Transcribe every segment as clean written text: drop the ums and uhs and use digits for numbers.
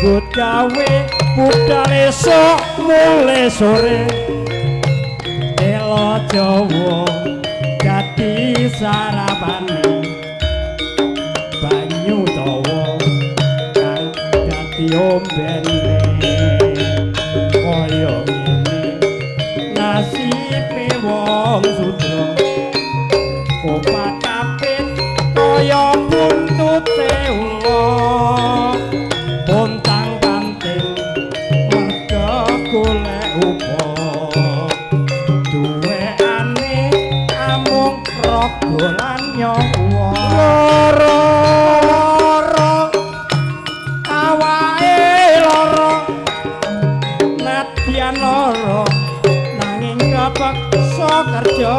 Nyambut gawe budal esuk mulih sore. Telo Jawa dadi sarapane, banyu dawa kang dadi ombene. Kaya ngene nasibe wong sudra, kopat kapit kaya buntute ula, pontang panting merga golek upa. Duwekane amung raga lan nyawa. Lara lara awake lara, nadyan lara nanging kepeksa kerja.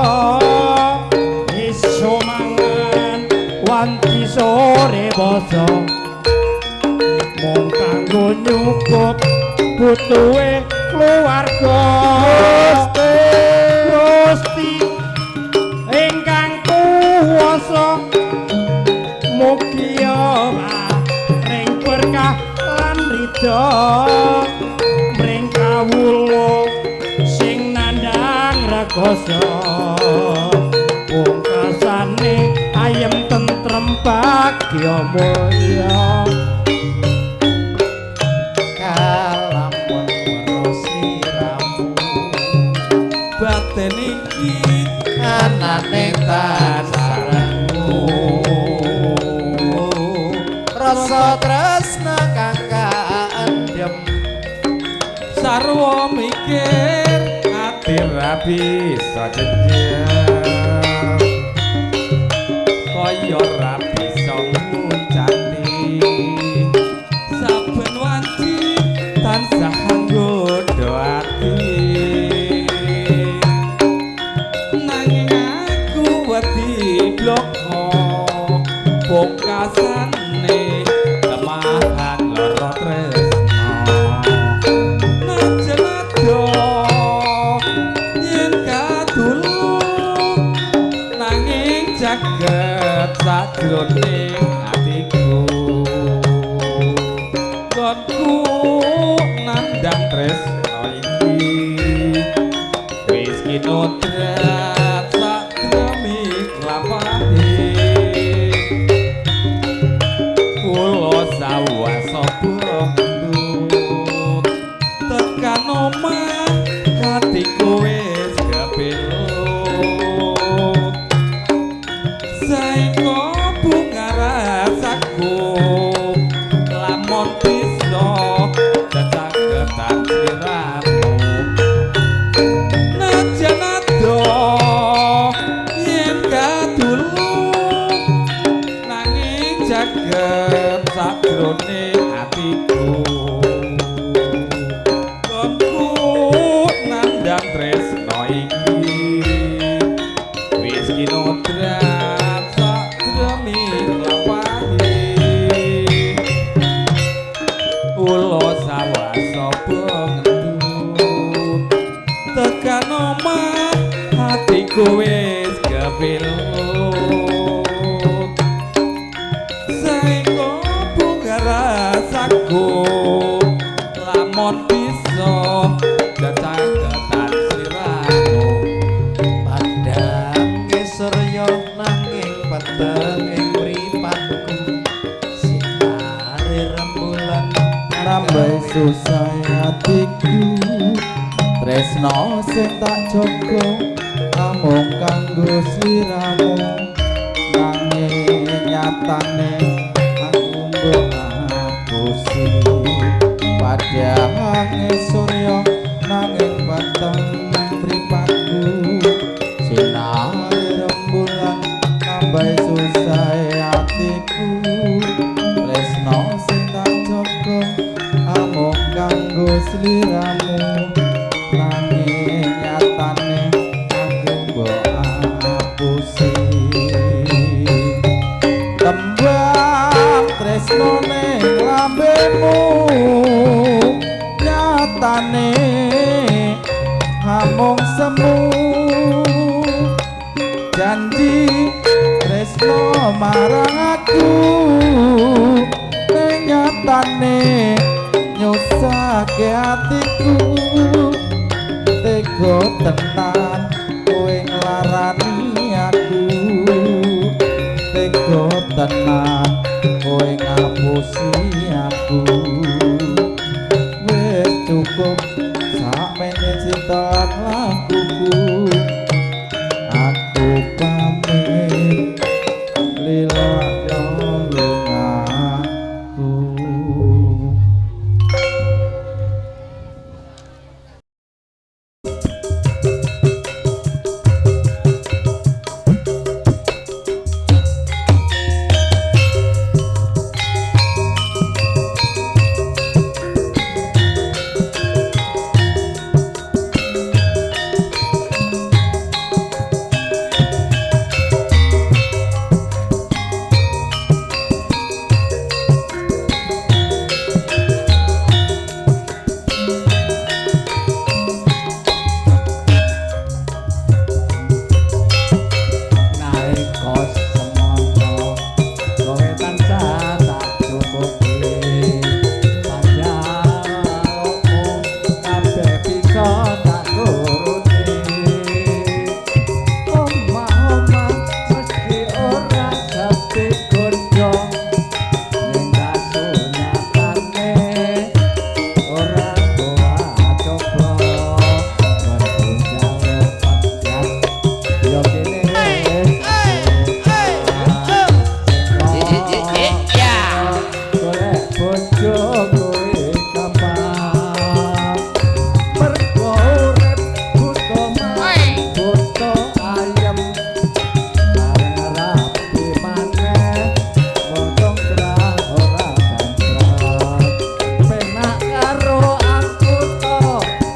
Iso mangan wanci sore poso, mung kanggo nyukup butuhe keluarga. Gusti Gusti ingkang kuwasa, mugi paring berkah lan ridha mring kawula sing nandhang rekoso. Pungkasane ayem tentrem bagya mulya. Kalamun weruh sliramu, batin iki anane tansarengmu. Rasa tresna kang kaendhem, sarwa mikir ati ra bisa jejer, kaya ra bisa nguncati. Saben wanci tansah nggodha ati, nanging aku wedi bloko pungkasane temahan lara tresna. Najan adoh yen kadulu, nanging jagat sajroning atiku. Nggonku nandhang tresna iki wis kinodrat sadrami klapahe. Kula sawasa bendut tekan omah atiku wis kepilut. Saengga bunga rasaku lamun bisa cacaketan sliramu. Najan adoh yen kadulu, nanging jaget sajroning atiku. Nggonku nandhang tresna iki wis kinodrat sadrami lapahe. Ula sawasa bengentut tekan omah atiku wis kepilut. Saengga bunga rasaku lamun bisa cacaketan sliramu. Padhange surya nanging peteng ing mripatku, sinare rembulan nambah susah atiku. Tresna sing tak jaga amung kanggo sliramu, nanging nyatane aku mbok ngapusi. Padhange surya nanging peteng mripatku, sinare rembulan nambah susah atiku. Tresna sing tak jaga amung kanggo sliramu, nanging nyatane aku mbok ngapusi. Tembang tresno ning lambemu, nyatane amung semu. Janji tresno marang aku, ning nyatane nglarake atiku. Tega tenan kowe nglarani aku, tega tenan kowe ngapusi aku. Wis cukup sakmene crita lakuku, aku pamit lila lungaku. Nalika semono kowe tansah tak cukupi, panjalukmu kabeh bisa tak turuti. Omah-omah meski ora sepi godho, ning kasunyatane ora kuat coba. Mergo njaluk pegat yo kene wis golek bojo kowe kapan. Mergo urip buta mangan buta ayem, bareng rapi maneh mung dongkrak ora dongkrak. Penak karo aku to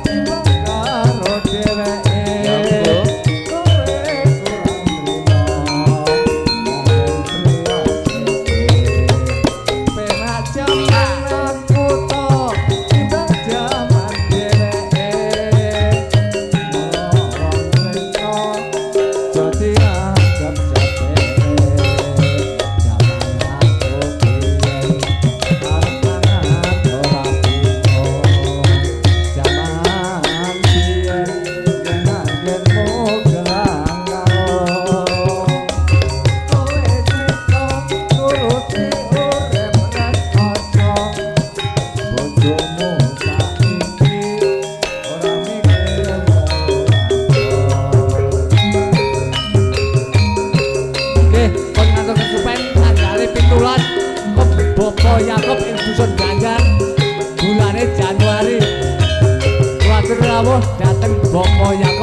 timbang karo dheweke. Kowe kurang trimo yen priya sithik. Penak jaman aku to timbang jaman dheweke. Mula wong tresno aja dianggep sepele. Jaman aku biyen arep mangan ora bingung. Jaman biyen yen anggenmu gelang kalung. Kowe crita nuruti urip rekoso, bojomu saiki ora mikir karo. Nggih, pun ngatur kesupen tanggal 17 Bapak Yakob ing dusun Ganjar bulane Januari. Kuwatir rawuh dhateng Bapak Yakob.